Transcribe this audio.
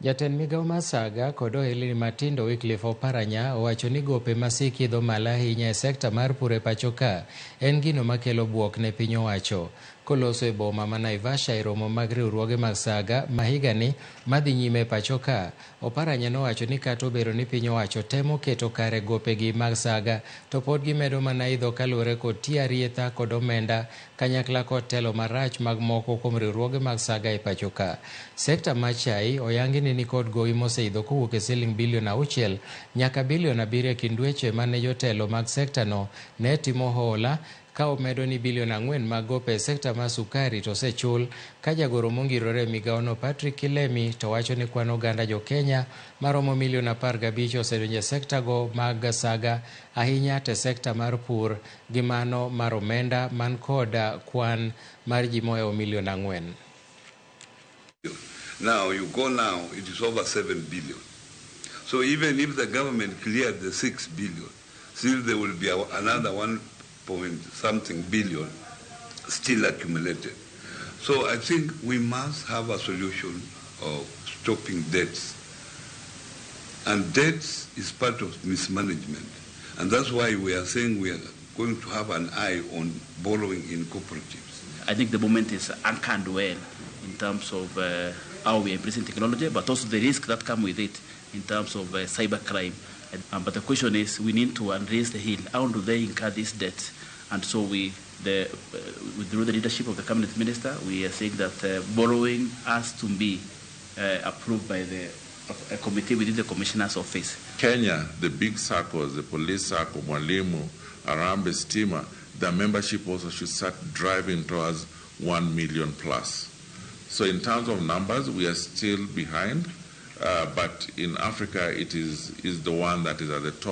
Jatend migao mar saga kod ohelni matindo Wycliffe Oparanya owacho ni gope masik idho malo ahinya e sekta mar pur e pacho ka en gino makelo buok ne piny owacho. Koloso e boma ma Naivasha e romo mag riwruoge mag saga ma higani madhi nyime e pacho ka, Oparanya nowacho ni kata obedo ni piny owacho temo keto kare gopegi mag saga to pod gimedo mana idho kaluwore kod tiyo arietha kod omenda kanyakla kod telo marach mag moko kuom riwruoge mag saga e pacho ka. Sekta mar chai oyangi ni nikod gowi moseidho kowuok e siling bilion 6 nyaka bilion 7 e kind dweche mane jotelo mag sektano ne timo hola ka omedo ni bilion 4 mag gope e sekta mar sukari to osechul ka jagoro mongirore e migawono Patrick Kilemi to wacho ni kwan oganda jo Kenya maromo milion 15 osedonjo e sektago mag saga ahinya to e sekta mar pur gi mano mar omenda man kod kwan mar ji mohewo milion 4. Now you go now, it is over 7 billion. So even if the government cleared the 6 billion, still there will be another 1 point something billion still accumulated. So I think we must have a solution of stopping debts. And debts is part of mismanagement. And that's why we are saying we are going to have an eye on borrowing in cooperatives. I think the moment is anchored well in terms of how we are embracing technology, but also the risk that come with it in terms of cybercrime. But the question is, we need to unraise the hill. How do they incur this debt? And so through the leadership of the cabinet minister, we are saying that borrowing has to be approved by a committee within the commissioner's office. Kenya, the big SACCOs, the police SACCO, Mwalimu, Harambee, Stima, the membership also should start driving towards 1 million plus. So in terms of numbers, we are still behind, but in Africa, it is the one that is at the top.